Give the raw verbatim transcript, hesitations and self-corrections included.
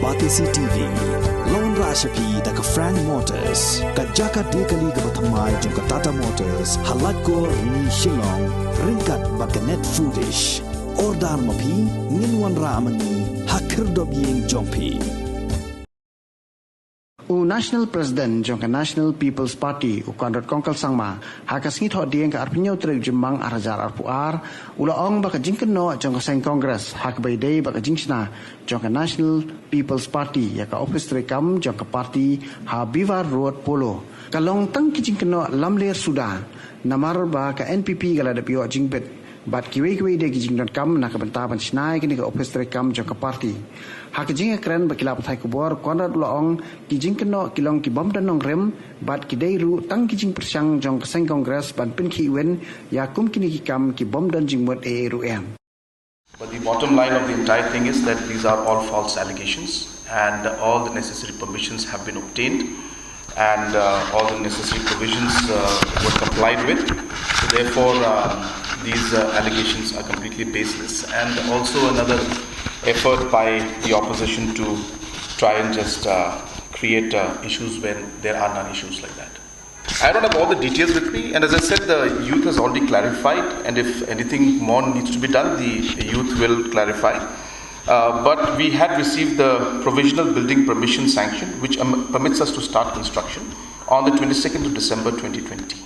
Batesi T V, la wanrah sha phi da ka Frank Motors, ka jaka die kali kaba thymmai jong ka Tata Motors, ha Laitkor, Rni, Shillong, ryngkat bad ka Net Foodish. Order ma phi, ngin wanrah ma ngi ha khyrdop ïing jong phi. U National President jong ka National People's Party, u Conrad Kongkal Sangma, ha ka sngi Thohdieng ka arphew hynñiew tarik Jymmang ar hajar arphew ar, u la ong ba ka jingkynnoh jong ka seng Congress ha kaba ïadei bad ka jingshna jong ka National People's Party ïa ka ophis treikam jong ka party ha Bivar Road, Polo, ka long tang ki jingkynnoh lamler suda, namar ba ka N P P ka la dep ïoh jingbit bad kiwei kiwei de ki jingdonkam na ka bynta ban shna ïa kane ka ophis treikam jong ka party. Ha ka jingïakren bad ki lad pathai khubor, u Conrad u la ong, ki jingkynnoh ki long ki bym don nongrim bad ki dei ruh tang ki jingpyrshang jong ka seng Congress ban pynkhih win ïa kum kine ki kam ki bym don jingmut ei ei ruh em. But the bottom line of the entire thing is that these are all false allegations, and all the necessary permissions have been obtained, and uh, all the necessary provisions uh, were complied with. So therefore, um, these uh, allegations are completely baseless. And also another effort by the opposition to try and just uh, create uh, issues when there are none issues like that. I don't have all the details with me, and as I said, the youth has already clarified, and if anything more needs to be done, the youth will clarify. Uh, but we had received the provisional building permission sanction, which um, permits us to start construction on the twenty-second of December twenty twenty.